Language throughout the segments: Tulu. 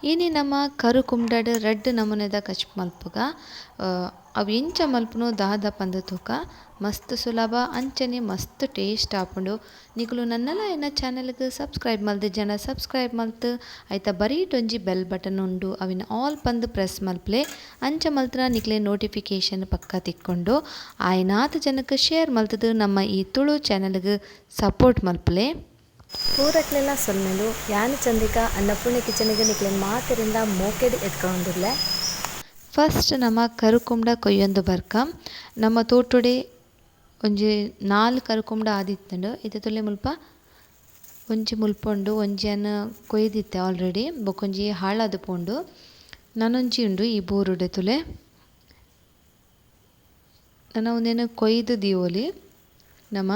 ಇನಿ ನಮ್ಮ ಕರುಕುಂಬ್ಡಡ್ ರಡ್ಡ್ ನಮೂನೆದ ಕಚ್ಪ್ ಮಲ್ಪುಗ. ಅವು ಎಂಚ ಮಲ್ಪುನು ದಾದ ಪಂದ್ ತೂಕ. ಮಸ್ತ್ ಸುಲಭ ಅಂಚನೆ ಮಸ್ತ್ ಟೇಸ್ಟ್ ಆಪುಂಡು. ನಿಕುಲು ನನ್ನಲ ಎನ್ನ ಚಾನೆಲ್ಗ್ ಸಬ್ಸ್ಕ್ರೈಬ್ ಮಲ್ದಿಜ್ಜಂಡ ಸಬ್ಸ್ಕ್ರೈಬ್ ಮಲ್ತ್ ಐತ ಬರೀಟೊಂಜಿ ಬೆಲ್ ಬಟನ್ ಉಂಡು, ಅವಿನ ಆಲ್ ಪಂದ್ ಪ್ರೆಸ್ ಮಲ್ಪಲೆ. ಅಂಚ ಮಲ್ತನ ನಿಕ್ಲೆ ನೋಟಿಫಿಕೇಶನ್ ಪಕ್ಕ ತಿಕ್ಕೊಂಡು. ಆಯ್ನಾತ್ ಜನಕ್ಕೆ ಶೇರ್ ಮಲ್ತದು ನಮ್ಮ ಈ ತುಳು ಚಾನೆಲ್ಗ್ ಸಪೋರ್ಟ್ ಮಲ್ಪಲೆ. ಪೂರಕ್ಲೆಲ ಸೊಲ್ಮೆಲು. ಯಾನ್ ಚಂದ್ರಿಕಾ ಅನ್ನಪೂರ್ಣ ಕಿಚನ್ಗ್ ನಿಕ್ಲೆನ್ ಮಾತೆರಿಂದ ಮೋಕೆಡ್ ಎದ್ಕೊಂದುಲ್ಲೆ. ಫಸ್ಟ್ ನಮ್ಮ ಕರುಕುಂಬ್ಡ ಕೊಯ್ಯೊಂದು ಬರ್ಕ. ನಮ್ಮ ತೋಟೊಡೆ ಒಂಜಿ 4 ಕರುಕುಂಬ್ಡ ಆದಿತ್ತುಂಡು. ಇತ್ತೆ ತುಲೆ ಮುಲ್ಪ ಒಂಜಿ ಮುಲ್ಪ ಉಂಡು, ಒಂಜಿಯನ್ ಕೊಯ್ದಿತ್ತೆ ಆಲ್ರೆಡಿ, ಬೊಕೊಂಜಿ ಹಾಳಾದ್ ಪೋಂಡು. ನನೊಂಜಿ ಉಂಡು ಈ ಬೂರುಡೆ ತುಲೆ. ನನ ಉಂದೆನ್ ಕೊಯ್ದು ದೀವೊಲಿ. ನಮ್ಮ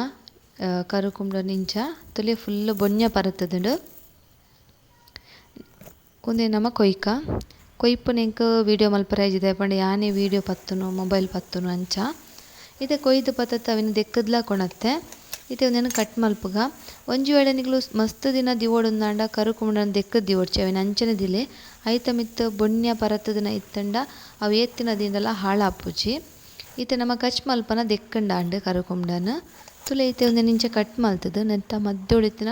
ಕರುಕುಂಬ್ಡ ನಿಂಚ ತುಲೆ ಫುಲ್ ಬೊನ್ಯ ಪರತುದುಂಡು. ಉಂದೆ ನಮ್ಮ ಕೊಯ್ಕ ಕೊಯ್ಪುನೆಂಕ್ ವೀಡಿಯೋ ಮಲ್ಪರೆ ಆಜಿದೆ ಪಂಡ ಯಾನೆ ವೀಡಿಯೋ ಪತ್ತುನು ಮೊಬೈಲ್ ಪತ್ತುನು ಅಂಚ. ಇತ್ತೆ ಕೊಯ್ದು ಪತ್ತತ್ತ ಅವಿನ ದೆಕ್ಕದ್ಲ ಕೊಣತ್ತೆ. ಇತ್ತೆ ಉಂದೆನ್ ಕಟ್ ಮಲ್ಪುಗ. ಒಂಜಿ ವೇಳೆ ನಿಕುಲು ಮಸ್ತ್ ದಿನ ದಿವೊಡುಂದಾಂಡ ಕರುಕುಂಬ್ಡನ್ ದೆಕ್ಕದ್ ದಿವೊಡ್ಚಿ, ಅವಿನ ಅಂಚನೆ ದಿಲೆ. ಐತ ಮಿತ್ತ್ ಬೊನ್ಯ ಪರತುದಿನ ಇತ್ತಂಡ ಅವು ಏತ್ತಿನ ದಿಂಡಲ ಹಾಳಾಪುಜಿ. ಇತ್ತೆ ನಮ್ಮ ಕಚ್ ಮಲ್ಪನ ದೆಕ್ಕಂಡಾಂಡ್ ಕರುಕುಂಬ್ಡನ್. ತುಲೆ ಇತ್ತೆ ಉಂದೆನ್ ಇಂಚ ಕಟ್ ಮಲ್ತುದು ನೆತ್ತ ಮಧ್ಯೊಡಿತ್ತಿನ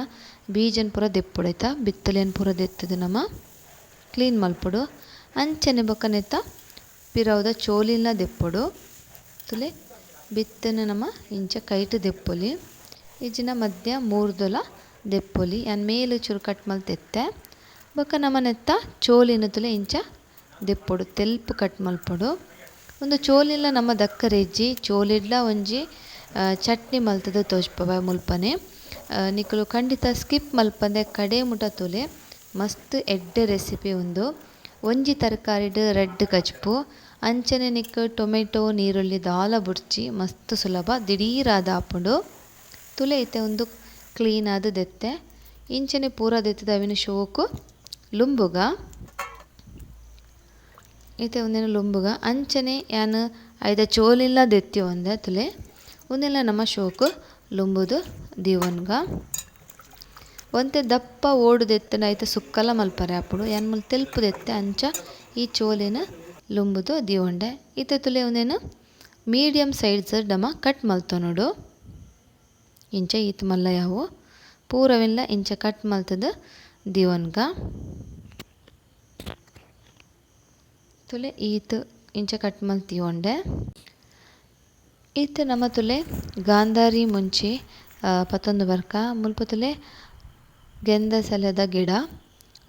ಬೀಜನ್ ಪೂರ ದೆಪ್ಪೊಡು. ಐತ ಬಿತ್ತಲೆನ್ ಪೂರ ದೆತ್ತುದು ನಮ ಕ್ಲೀನ್ ಮಲ್ಪೊಡು. ಅಂಚನೆ ಬೊಕ್ಕ ನೆತ್ತ ಪಿರವುದ ಚೋಲಿನ್ಲ ದೆಪ್ಪೊಡು. ತುಲೆ ಬಿತ್ತನೆ ನಮ ಇಂಚ ಕೈಟ್ ದೆಪ್ಪೊಲಿ, ಇಜ್ಜಿನ ಮಧ್ಯ ಮೂರ್ದೊಲ ದೆಪ್ಪೊಲಿ. ಯಾನ್ ಮೇಲು ಚೂರು ಕಟ್ ಮಲ್ತೆತ್ತೆ. ಬೊಕ್ಕ ನಮ ನೆತ್ತ ಚೋಲಿನ ತುಲೆ ಇಂಚ ದೆಪ್ಪೊಡು, ತೆಲ್ಪು ಕಟ್ ಮಲ್ಪೊಡು. ಒಂದು ಚೋಲಿನ್ಲ ನಮ್ಮ ದಕ್ಕರೆಜ್ಜಿ, ಚೋಲಿಡ್ಲ ಒಂಜಿ ಚಟ್ನಿ ಮಲ್ತದ ತೋಜ್ಪವ ಮುಲ್ಪನೆ. ನಿಕುಲು ಖಂಡಿತ ಸ್ಕಿಪ್ ಮಲ್ಪಂದೆ ಕಡೆ ಮುಟ ತುಲೆ. ಮಸ್ತ್ ಎಡ್ಡೆ ರೆಸಿಪಿ ಉಂದು. ಒಂಜಿ ತರಕಾರಿಡ್ ರಡ್ಡ್ ಕಜ್ಪು. ಅಂಚನೆ ನಿಕ್ ಟೊಮೆಟೊ ನೀರುಳ್ಳಿ ದಾಲ ಬುಡ್ಚಿ, ಮಸ್ತ್ ಸುಲಭ ದಿಢೀರಾದ ಆಪುಂಡು. ತುಲೆ ಇತ್ತೆ ಉಂದು ಕ್ಲೀನ್ ಆದ್ ದೆತ್ತೆ. ಇಂಚನೆ ಪೂರ ದೆತ್ತದ ಅವಿನ ಶೋಕು ಲುಂಬುಗ. ಇತ್ತೆ ಉಂದೆನ ಲುಂಬುಗ. ಅಂಚನೆ ಯಾನ್ ಐದ ಚೋಲಿಲ್ಲ ದೆತ್ತಿ ಒಂದೆ ತುಲೆ. ಉಂದೆಲ್ಲ ನಮ್ಮ ಶೋಕು ಲುಂಬುದು ದೀವೊನ್ಗ. ಒಂತೆ ದಪ್ಪ ಓಡು ದೆತ್ತನ ಐತ ಸುಕ್ಕಲ ಮಲ್ಪರೆ ಆಪುಂಡು. ಯಾನ್ ಮುಲ್ ತೆಲ್ಪು ದೆತ್ತೆ ಅಂಚ ಈ ಚೋಲಿನ ಲುಂಬುದು ದೀವೊಂಡೆ. ಇತ್ತೆ ತುಲೆ ಉಂದೆನ ಮೀಡಿಯಂ ಸೈಜ್ ನಮ ಕಟ್ ಮಲ್ತೊನೊಡು. ಇಂಚ ಈತ್ ಮಲ್ಲ ಯಾವು ಪೂರವೆಲ್ಲ ಇಂಚ ಕಟ್ ಮಲ್ತದು ದೀವೊನ್ಗ. ತುಲೆ ಈತ್ ಇಂಚ ಕಟ್ ಮಲ್ತೀವೊಂಡೆ. ಇತ್ತೆ ನಮ್ಮ ತುಲೆ ಗಾಂಧಾರಿ ಮುಂಚಿ ಪತ್ತೊಂದು ಬರ್ಕ. ಮುಲ್ಪ ತುಲೆ ಗೆಂದ ಸೆಲೆದ ಗಿಡ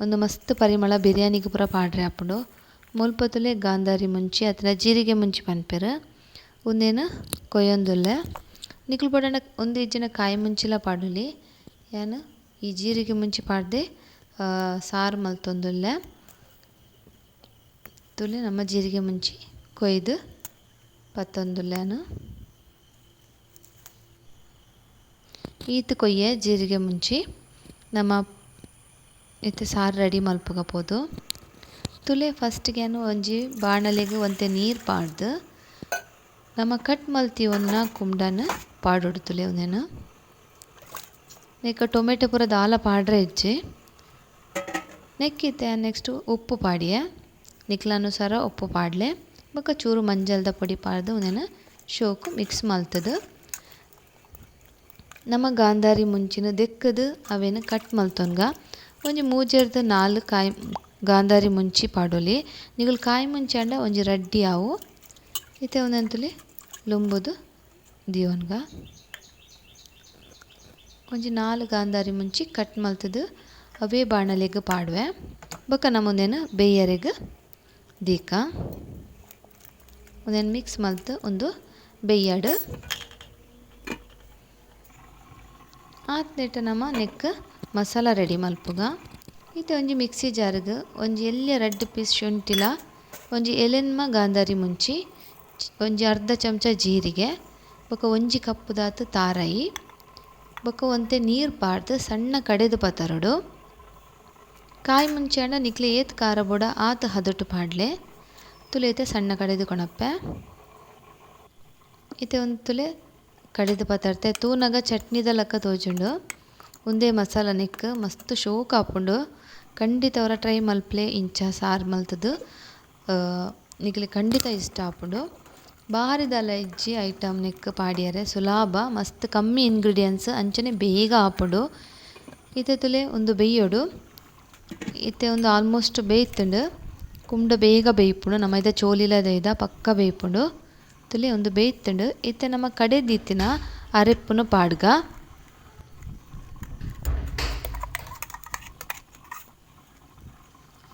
ಒಂದು ಮಸ್ತ್ ಪರಿಮಳ ಬಿರಿಯಾನಿಗೆ ಪೂರ ಪಾಡ್ರೆ ಆಪುಂಡು. ಮುಲ್ಪ ತುಲೆ ಗಾಂಧಾರಿ ಮುಂಚಿ ಅತ್ನ ಜೀರಿಗೆ ಮುಂಚಿ ಪನ್ಪೆರ್. ಉಂದೆನ್ ಕೊಯ್ಯೊಂದುಲ್ಲೆ. ನಿಕುಲು ಬೋಡಂಡ ಉಂದು ಇಜ್ಜಿನ ಕಾಯಿ ಮುಂಚಿಲ ಪಾಡೊಲಿ. ಯಾನ್ ಈ ಜೀರಿಗೆ ಮುಂಚಿ ಪಾಡ್ದೆ ಸಾರು ಮಲ್ತೊಂದುಲ್ಲೆ. ತುಲೆ ನಮ್ಮ ಜೀರಿಗೆ ಮುಂಚಿ ಕೊಯ್ದು ಪತ್ತೊಂದುಲ್ಲೆನು. ಈತ್ ಕೊಯ್ಯೆ ಜೀರಿಗೆ ಮುಂಚಿ ನಮ್ಮ ಇತ್ತೆ ಸಾರು ರೆಡಿ ಮಲ್ಪುಗ ಪೋದು. ತುಲೆ ಫಸ್ಟ್ಗೆ ಒಂಜಿ ಬಾಣಲೆಗ್ ಒಂತೆ ನೀರ್ ಪಾಡ್ದು ನಮ್ಮ ಕಟ್ ಮಲ್ತಿ ಒಂದಿನ ಕುಂಬ್ಡನ್ ಪಾಡೊಡು ತುಲೆ ಒಂದೆನ್. ನೆಕ್ಕ ಟೊಮೆಟೊ ಪೂರ ದಾಲ ಪಾಡ್ರೆ ಇಜ್ಜಿ. ನೆಕ್ಕಿತ್ತೆ ನೆಕ್ಸ್ಟ್ ಉಪ್ಪು ಪಾಡಿಯೆ, ನಿಕ್ಲ ಅನುಸಾರ ಉಪ್ಪು ಪಾಡ್ಲೆ. ಬೊಕ್ಕ ಚೂರು ಮಂಜಲ್ದ ಪೊಡಿ ಪಾಡ್ದು ಒಂದೆನ್ ಶೋಕು ಮಿಕ್ಸ್ ಮಲ್ತದು. ನಮ್ಮ ಗಾಂಧಾರಿ ಮುಂಚಿನ ದೆಕ್ಕದು ಅವೇನು ಕಟ್ ಮಲ್ತೊನ್ಗ. ಒಂಜಿ ಮೂಜೆರ್ದ್ 4 ಕಾಯಿ ಗಾಂಧಾರಿ ಮುಂಚಿ ಪಾಡೊಲಿ. ನಿಕುಲು ಕಾಯಿ ಮುಂಚಿ ಅಂಡ ಒಂಜಿ ರಡ್ಡಿ ಆವು. ಇತ್ತೆ ಒಂದೊಂತುಲಿ ಲುಂಬುದು ದೀವೊನ್ಗ. ಒಂಜಿ 4 ಗಾಂಧಾರಿ ಮುಂಚಿ ಕಟ್ ಮಲ್ತದು ಅವೇ ಬಾಣಲೆಗ್ ಪಾಡುವೆ. ಬೊಕ್ಕ ನಮ್ಮ ಉಂದೆನ್ ಬೇಯರೆಗ್ ದೀಕ. ಉಂದೆನ್ ಮಿಕ್ಸ್ ಮಲ್ತ್ ಉಂದು ಬೇಯಡ್. ಆತ್ನೇಟ ನಮ್ಮ ನೆಕ್ ಮಸಾಲ ರೆಡಿ ಮಲ್ಪುಗ. ಇತ್ತೆ ಒಂಜಿ ಮಿಕ್ಸಿ ಜಾರ್ಗ್ ಒಂಜಿ ಎಲ್ಯ ರಡ್ಡ್ ಪೀಸ್ ಶುಂಠಿಲ, ಒಂಜಿ ಎಲೆನ್ಮ ಗಾಂಧಾರಿ ಮುಂಚಿ, ಒಂಜಿ ಅರ್ಧ ಚಮಚ ಜೀರಿಗೆ, ಬೊಕ್ಕ ಒಂಜಿ ಕಪ್ಪುದಾತ್ ತಾರಾಯಿ, ಬೊಕ್ಕ ಒಂತೆ ನೀರ್ ಪಾಡ್ದು ಸಣ್ಣ ಕಡೆದು ಪತರೊಡು. ಕಾಯಿ ಮುಂಚಿ ಅಂಡ ನಿಕ್ಲೆ ಏತ್ ಖಾರ ಬೋಡ ಆತ್ ಹದಟು ಪಾಡ್ಲೆ. ತುಲೆ ಇತ್ತೆ ಸಣ್ಣ ಕಡೆದು ಕೊಣಪ್ಪೆ. ಇತ್ತೆ ಒಂದು ತುಲೆ ಕಡೆದು ಪತರ್ತೆ. ತೂನಗ ಚಟ್ನಿದ ಲಕ್ಕ ತೋಜುಂಡು. ಉಂದೇ ಮಸಾಲ ನೆಕ್ ಮಸ್ತ್ ಶೋಕ್ ಆಪುಂಡು. ಖಂಡಿತ ಅವರ ಟ್ರೈ ಮಲ್ಪಲೆ ಇಂಚ ಸಾರು ಮಲ್ತದು ನಿಗಲೆ ಖಂಡಿತ ಇಷ್ಟ ಆಪುಂಡು. ಬಾರಿದಲ ಇಜ್ಜಿ ಐಟಮ್ ನೆಕ್ ಪಾಡಿಯರೆ ಸುಲಭ ಮಸ್ತ್ ಕಮ್ಮಿ ಇಂಗ್ರೀಡಿಯೆಂಟ್ಸ್ ಅಂಚನೆ ಬೇಗ ಆಪುಂಡು. ಇತ್ತೆ ತುಲೆ ಒಂದು ಬೇಯೋಡು ಇತ್ತೆ ಒಂದು ಆಲ್ಮೋಸ್ಟ್ ಬೇಯ್ತುಂಡು. ಕುಂಡ ಬೇಗ ಬೇಯ್ಪುಂಡು ನಮ್ಮ ಇದ ಚೋಲಿಲದ ಇದ ಪಕ್ಕ ಬೇಯ್ಪುಂಡು. ತುಲೆ ಒಂದು ಬೇಯ್ತುಂಡು. ಇತ್ತೆ ನಮ್ಮ ಕಡೆ ದೀತಿನ ಅರೆಪ್ಪುನು ಪಾಡ್ಗ.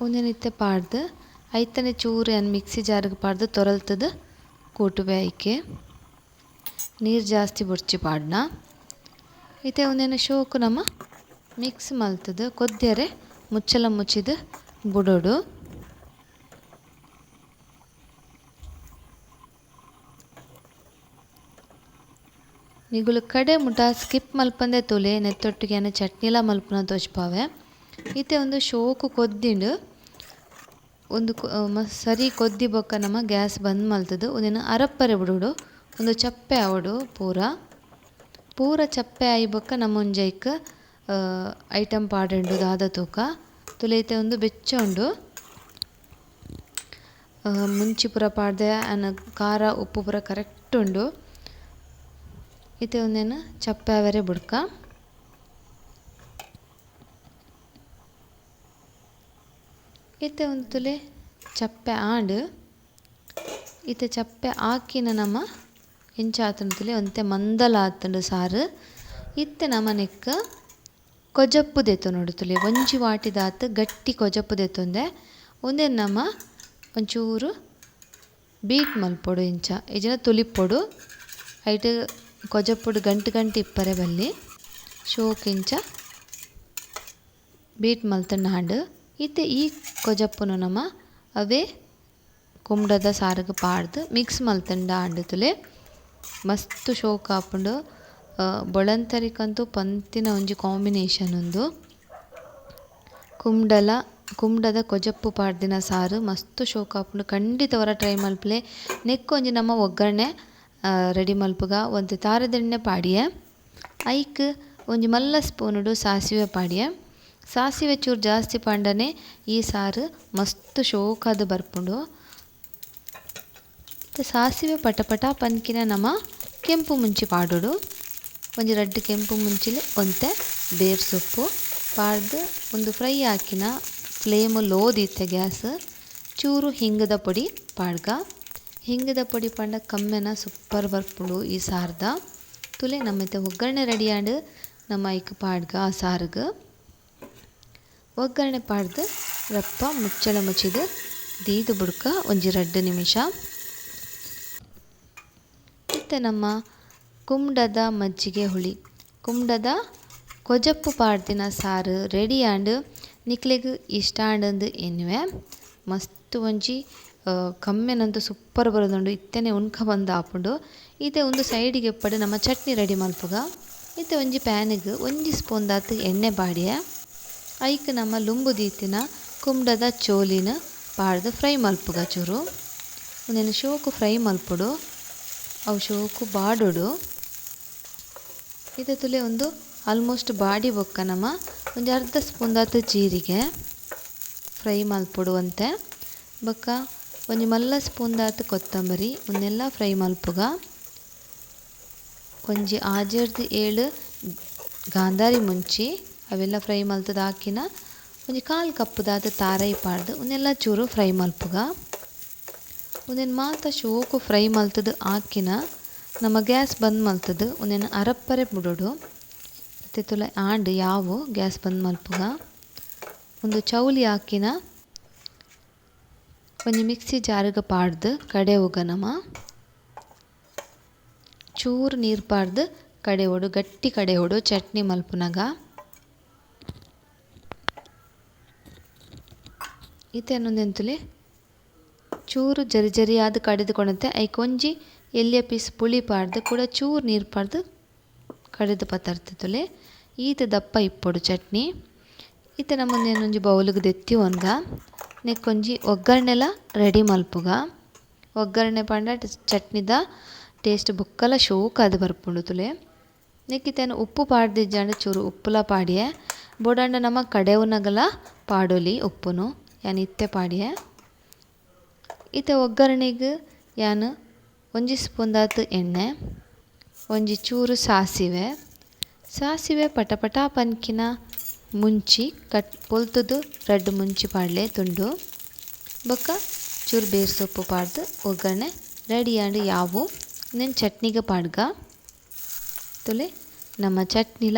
ಒಂದೇನಿತ್ತೆ ಪಾಡ್ದು ಐತನೆ ಚೂರು ಅನ್ ಮಿಕ್ಸಿ ಜಾರಿಗೆ ಪಾಡ್ದು ತೊರಲ್ತದ ಕೂಟುವೆ ಐಕೆ ನೀರು ಜಾಸ್ತಿ ಬೊಡ್ಚಿ ಪಾಡ್ನ. ಇತ್ತೆ ಒಂದೇನು ಶೋಕು ನಮ್ಮ ಮಿಕ್ಸ್ ಮಲ್ತದ ಕೊದ್ಯರೆ ಮುಚ್ಚಲ ಮುಚ್ಚಿದ ಬುಡೋಡು. ನಿಗುಲು ಕಡೆ ಮುಟ ಸ್ಕಿಪ್ ಮಲ್ಪಂದೆ ತುಲೆ ನೆತ್ತೊಟ್ಟಿಗೆ ಚಟ್ನಿಲ ಮಲ್ಪನ ತೋಜ್ಪಾವೆ. ಇತ್ತೆ ಒಂದು ಶೋಕು ಕೊದ್ದಿಂಡು ಒಂದು ಸರಿ ಕೊದ್ದಿ ಬೊಕ್ಕ ನಮ್ಮ ಗ್ಯಾಸ್ ಬಂದ್ ಮಲ್ತದು ಒಂದಿನ ಅರಪ್ಪರೆ ಬಿಡೋಡು ಒಂದು ಚಪ್ಪೆ ಆವಡು ಪೂರ ಪೂರ ಚಪ್ಪೆ ಆಯಿ ಬೊಕ್ಕ ನಮ್ಮ ಒಂಜೈಕ್ ಐಟಮ್ ಪಾಡಂಡು ದಾದ ತೂಕ ತುಲೈತೆ ಒಂದು ಬೆಚ್ಚ ಉಂಡು. ಮುಂಚಿ ಪೂರ ಪಾಡ್ದೆ ಅನ್ನ ಖಾರ ಉಪ್ಪು ಪೂರ ಕರೆಕ್ಟ್ ಉಂಡು. ಇತ್ತೆ ಒಂದೇನು ಚಪ್ಪೆ ಆವರೆ ಬುಡ್ಕ. ಇತ್ತೆ ಒಂದು ತುಲೆ ಚಪ್ಪೆ ಆಂಡ್. ಇತ್ತೆ ಚಪ್ಪೆ ಆಕಿನ ನಮ್ಮ ಎಂಚ ಆತಂಡು ತುಲೆ ಒಂತೆ ಮಂದಲ ಆತಂಡು ಸಾರು. ಇತ್ತೆ ನಮ್ಮ ನೆಕ್ ಕೊಜಪ್ಪು ದೆತ್ತು ನೋಡು ತುಲೆ ಒಂಜಿ ವಾಟಿದಾತು ಗಟ್ಟಿ ಕೊಜಪ್ಪು ದೆತ್ತೊಂದೆ ಒಂದೇ ನಮ್ಮ ಒಂಚೂರು ಬೀಟ್ ಮಲ್ಪೊಡು ಇಂಚ ಇಜನ ತುಲಿಪೊಡು ಐಟ್ ಕೊಜಪ್ಪುಡು ಗಂಟು ಗಂಟು ಇಪ್ಪರೆ ಬಲ್ಲಿ ಶೋಕ್ ಇಂಚ ಬೀಟ್ ಮಲ್ತಂಡ ಹಾಂಡು. ಇತ್ತೆ ಈ ಕೊಜಪ್ಪುನು ನಮ್ಮ ಅವೇ ಕುಂಬಳದ ಸಾರಿಗೆ ಪಾಡ್ದು ಮಿಕ್ಸ್ ಮಲ್ತಂಡ ಆಂಡು ತುಲೆ ಮಸ್ತ್ ಶೋಕ್ ಆಪುಂಡು. ಬೊಳಂತರಿಕಂತೂ ಪಂತಿನ ಒಂಜಿ ಕಾಂಬಿನೇಷನ್ ಉಂದು. ಕುಂಬಳದ ಕೊಜಪ್ಪು ಪಾಡ್ದಿನ ಸಾರು ಮಸ್ತ್ ಶೋಕ್ ಆಪುಂಡು. ಖಂಡಿತ ಅವರ ಟ್ರೈ ಮಲ್ಪಲೆ. ನೆಕ್ ಒಂಜಿ ನಮ್ಮ ಒಗ್ಗರಣೆ ರೆಡಿ ಮಲ್ಪುಗ. ಒಂತೆ ತಾರದೆಣ್ಣೆ ಪಾಡಿಯೆ ಐಕ್ ಒಂಜಿ ಮಲ್ಲ ಸ್ಪೂನುಡು ಸಾಸಿವೆ ಪಾಡಿಯೆ. ಸಾಸಿವೆ ಚೂರು ಜಾಸ್ತಿ ಪಾಂಡನೆ ಈ ಸಾರು ಮಸ್ತ್ ಶೋಕಾದ್ ಬರ್ಪುಂಡು. ಇತ್ತೆ ಸಾಸಿವೆ ಪಟ ಪಟ ಪನ್ಕಿನ ನಮ್ಮ ಕೆಂಪು ಮುಂಚಿ ಪಾಡೋಡು. ಒಂಜಿ ರಡ್ಡ್ ಕೆಂಪು ಮುಂಚಿಲು ಒಂತೆ ಬೇರ್ ಸೊಪ್ಪು ಪಾಡ್ದು ಒಂದು ಫ್ರೈ ಹಾಕಿನ ಫ್ಲೇಮ್ ಲೋ ದೀತೆ ಗ್ಯಾಸ್. ಚೂರು ಹಿಂಗದ ಪೊಡಿ ಪಾಡ್ಗ. ಹಿಂಗದ ಪೊಡಿ ಪಾಂಡ ಕಮ್ಮೆನ ಸೂಪರ್ ಬರ್ಪುಂಡು ಈ ಸಾರ್ದ. ತುಲೆ ನಮ್ಮತ್ತೆ ಒಗ್ಗರಣೆ ರೆಡಿ ಆಂಡ್ ನಮ್ಮ ಐಕ್ ಪಾಡ್ಗ ಆ ಸಾರ್ಗ್ ಒಗ್ಗರಣೆ ಪಾಡ್ದು ರಪ್ಪ ಮುಚ್ಚಳ ಮುಚ್ಚಿದು ದೀದು ಬುಡ್ಕ ಒಂಜಿ ರಡ್ಡ್ ನಿಮಿಷ. ಇತ್ತೆ ನಮ್ಮ ಕುಂಬಳದ ಮಜ್ಜಿಗೆ ಹುಳಿ ಕುಂಬಳದ ಕೊಜಪ್ಪು ಪಾಡ್ದಿನ ಸಾರು ರೆಡಿ ಆಂಡ್. ನಿಕ್ಲೆಗ್ ಇಷ್ಟ ಆಂಡಂದು ಎನ್ನುವೆ. ಮಸ್ತ್ ಒಂಜಿ ಕಮ್ಮೆನಂತೂ ಸೂಪರ್ ಬರೋದುಂಡು. ಇತ್ತೆನೆ ಉನ್ಕ ಬಂದು ಆಪುಂಡು. ಇತ್ತೆ ಒಂದು ಸೈಡಿಗೆ ಎಪ್ಪಡು ನಮ್ಮ ಚಟ್ನಿ ರೆಡಿ ಮಲ್ಪುಗ. ಇತ್ತೆ ಒಂಜಿ ಪ್ಯಾನಿಗ್ ಒಂಜಿ ಸ್ಪೂನ್ ದಾತ್ ಎಣ್ಣೆ ಪಾಡಿಯೆ ಐಕ್ ನಮ್ಮ ಲುಂಬು ದೀತಿನ ಕುಂಬಳದ ಚೋಲಿನ ಪಾಡ್ದು ಫ್ರೈ ಮಲ್ಪುಗ ಚೂರು. ಒಂದೇನು ಶೋಕು ಫ್ರೈ ಮಲ್ಪುಡು ಅವು ಶೋಕು ಬಾಡೋಡು. ಇತ್ತೆ ತುಲೆ ಒಂದು ಆಲ್ಮೋಸ್ಟ್ ಬಾಡಿ ಬೊಕ್ಕ ನಮ್ಮ ಒಂಜಿ ಅರ್ಧ ಸ್ಪೂನ್ ದಾತ್ ಜೀರಿಗೆ ಫ್ರೈ ಮಲ್ಪೊಡು ಅಂತೆ. ಬೊಕ್ಕ ಒಂಜಿ ಮಲ್ಲ ಸ್ಪೂನ್ ದಾತ್ ಕೊತ್ತಂಬರಿ ಉಂದೆಲ್ಲ ಫ್ರೈ ಮಲ್ಪುಗ. ಒಂಜಿ ಆಜೆರ್ದ್ 7 ಗಾಂಧಾರಿ ಮುಂಚಿ ಅವೆಲ್ಲ ಫ್ರೈ ಮಲ್ತದ ಹಾಕಿನ ಒಂಜಿ ಕಾಲು ಕಪ್ಪು ದಾತ್ ತಾರೈ ಪಾಡ್ದು ಉಂದೆಲ್ಲ ಚೂರು ಫ್ರೈ ಮಲ್ಪುಗ. ಉಂದೆನ್ ಮಾತ ಶೋಕು ಫ್ರೈ ಮಲ್ತದ ಹಾಕಿನ ನಮ್ಮ ಗ್ಯಾಸ್ ಬಂದ್ ಮಲ್ತದ ಉಂದೆನ್ ಅರಪ್ಪರೆ ಬುಡೋಡು. ಇತ್ತೆ ತುಲೆ ಆಂಡ್ ಯಾವು ಗ್ಯಾಸ್ ಬಂದ್ ಮಲ್ಪುಗ. ಒಂದು ಚೌಲಿ ಹಾಕಿನ ಒಂಜಿ ಮಿಕ್ಸಿ ಜಾರಿಗೆ ಪಾಡ್ದು ಕಡೆ ಹೋಗ ನಮ್ಮ ಚೂರು ನೀರು ಪಾಡ್ದು ಕಡೆ ಓಡು ಗಟ್ಟಿ ಕಡೆ ಓಡು ಚಟ್ನಿ ಮಲ್ಪುನಗ. ಇತ್ತೆ ಅನ್ನೊಂದೆಂತುಲೆ ಚೂರು ಜರಿ ಜರಿಯಾದ ಕಡೆದುಕೊಂಡಂತೆ ಐಕ್ ಒಂಜಿ ಎಲ್ಲಿಯ ಪೀಸ್ ಪುಳಿ ಪಾಡ್ದು ಕೂಡ ಚೂರು ನೀರು ಪಾಡ್ದು ಕಡೆದು ಪತ್ತರ್ತುಲೆ. ಈತ ದಪ್ಪ ಇಪ್ಪೊಡು ಚಟ್ನಿ. ಇತ್ತೆ ನಮ್ಮೊಂದೇನೊಂಜಿ ಬೌಲಿಗೆ ದೆತ್ತಿ ಒನ್ಗ ನೆಕ್ಕೊಂಜಿ ಒಗ್ಗರಣೆಲ ರೆಡಿ ಮಲ್ಪುಗ. ಒಗ್ಗರಣೆ ಪಂಡ ಚಟ್ನಿದ ಟೇಸ್ಟ್ ಬೊಕ್ಕಲ ಶೋಕಾದ್ ಬರ್ಪುಂಡು ತುಲೆ. ನೆಕ್ಕಿತೇನು ಉಪ್ಪು ಪಾಡ್ದಿಜ್ಜಾಂಡ ಚೂರು ಉಪ್ಪುಲ ಪಾಡಿಯೆ. ಬೋಡಾಂಡ ನಮ ಕಡೆವುನಗಲ ಪಾಡೊಲಿ ಉಪ್ಪುನು. ಯಾನ್ ಇತ್ತೆ ಪಾಡಿಯೆ. ಇತ್ತೆ ಒಗ್ಗರಣೆಗ್ ಯಾನ್ ಒಂಜಿ ಸ್ಪೂನ್ ದಾತ್ ಎಣ್ಣೆ, ಒಂಜಿ ಚೂರು ಸಾಸಿವೆ, ಸಾಸಿವೆ ಪಟ ಪಟ ಪನ್ಕಿನ ಮುಂಚಿ ಕಟ್ ಪೊಲ್ತುದು ರಡ್ಡ್ ಮುಂಚಿ ಪಾಡ್ಲೆ ತುಂಡು, ಬೊಕ್ಕ ಚೂರು ಬೇರ್ ಸೊಪ್ಪು ಪಾಡ್ದು ಒಗ್ಗರಣೆ ರೆಡಿ ಆಂಡ್. ಯಾವು ಉಂದೆನ್ ಚಟ್ನಿಗೆ ಪಾಡ್ಗ. ತುಲೆ ನಮ್ಮ ಚಟ್ನಿಲ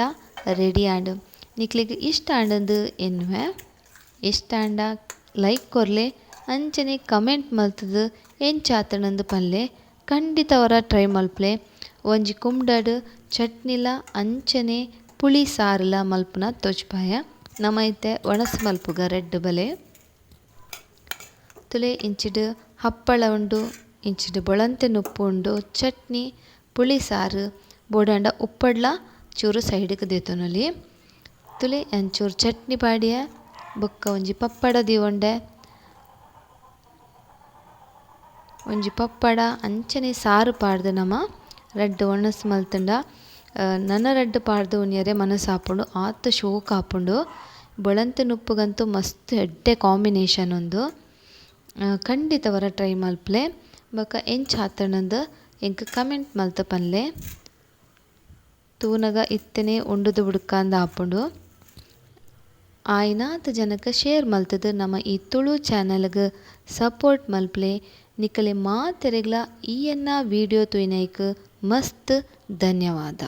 ರೆಡಿ ಆಂಡ್. ನಿಕ್ಲೆಗ್ ಇಷ್ಟ ಆಂಡಂದು ಎನ್ನುವೆ. ಇಷ್ಟ ಆಂಡ ಲೈಕ್ ಕೊರ್ಲೆ, ಅಂಚನೆ ಕಮೆಂಟ್ ಮಲ್ತುದು ಎಂಚಾತುಂಡು ಪನ್ಲೆ. ಖಂಡಿತ ಅವರ ಟ್ರೈ ಮಲ್ಪಲೆ. ಒಂಜಿ ಕುಂಡಡ್ ಚಟ್ನಿಲ ಅಂಚನೆ ಪುಳಿ ಸಾರುಲ ಮಲ್ಪುನ ತೋಜ್ಪಾಯ. ನಮ ಇತ್ತೆ ಒಣಸ್ ಮಲ್ಪುಗ ರಡ್ಡ್ ಬಲೆ. ತುಲೆ ಇಂಚಿಡ್ ಹಪ್ಪಳ ಉಂಡು, ಇಂಚಿಡ್ ಬೊಳಂತೆ ನುಪ್ಪು ಉಂಡು, ಚಟ್ನಿ ಪುಳಿ ಸಾರು ಬೋಡಾಂಡ ಉಪ್ಪಡ್ಲ ಚೂರು ಸೈಡ್ಗ್ ದೆತೊನೊಲಿ. ತುಲೆ ಅಂಚೂರು ಚಟ್ನಿ ಪಾಡಿಯ, ಬೊಕ್ಕ ಒಂಜಿ ಪಪ್ಪಡ ದೀವೊಂಡೆ, ಒಂಜಿ ಪಪ್ಪಡ ಅಂಚನೆ ಸಾರು ಪಾಡ್ದು ನಮ ರಡ್ಡ್ ಒಣಸ್ ಮಲ್ತುಂಡ ನನ ರಡ್ಡ್ ಪಾಡ್ದು ಉನಿಯರೆ ಮನಸಾಪುಂಡು, ಆತ್ ಶೋಕ್ ಆಪುಂಡು. ಬೊಳಂತೆ ನುಪ್ಪುಗಂತೂ ಮಸ್ತ್ ಎಡ್ಡೆ ಕಾಂಬಿನೇಷನ್ ಉಂದು. ಖಂಡಿತವರ ಟ್ರೈ ಮಲ್ಪಲೆ. ಬೊಕ್ಕ ಎಂಚ ಆತುಂಡುಂದು ಎಂಕ್ ಕಮೆಂಟ್ ಮಲ್ತ್ ಪನ್ಲೆ. ತೂನಗ ಇತ್ತನೆ ಉಂಡುದು ಬುಡ್ಕಂದ್ ಆಪುಂಡು. ಆಯಿನಾತ್ ಜನಕ್ ಶೇರ್ ಮಲ್ತುದು ನಮ ಈ ತುಳು ಚಾನೆಲ್ಗ್ ಸಪೋರ್ಟ್ ಮಲ್ಪಲೆ. ನಿಕಲೆ ಮಾತೆರೆಗ್ಲ ಈ ಎನ್ನ ವಿಡಿಯೋ ತೂಯಿನೈಕ್ ಮಸ್ತ್ ಧನ್ಯವಾದ.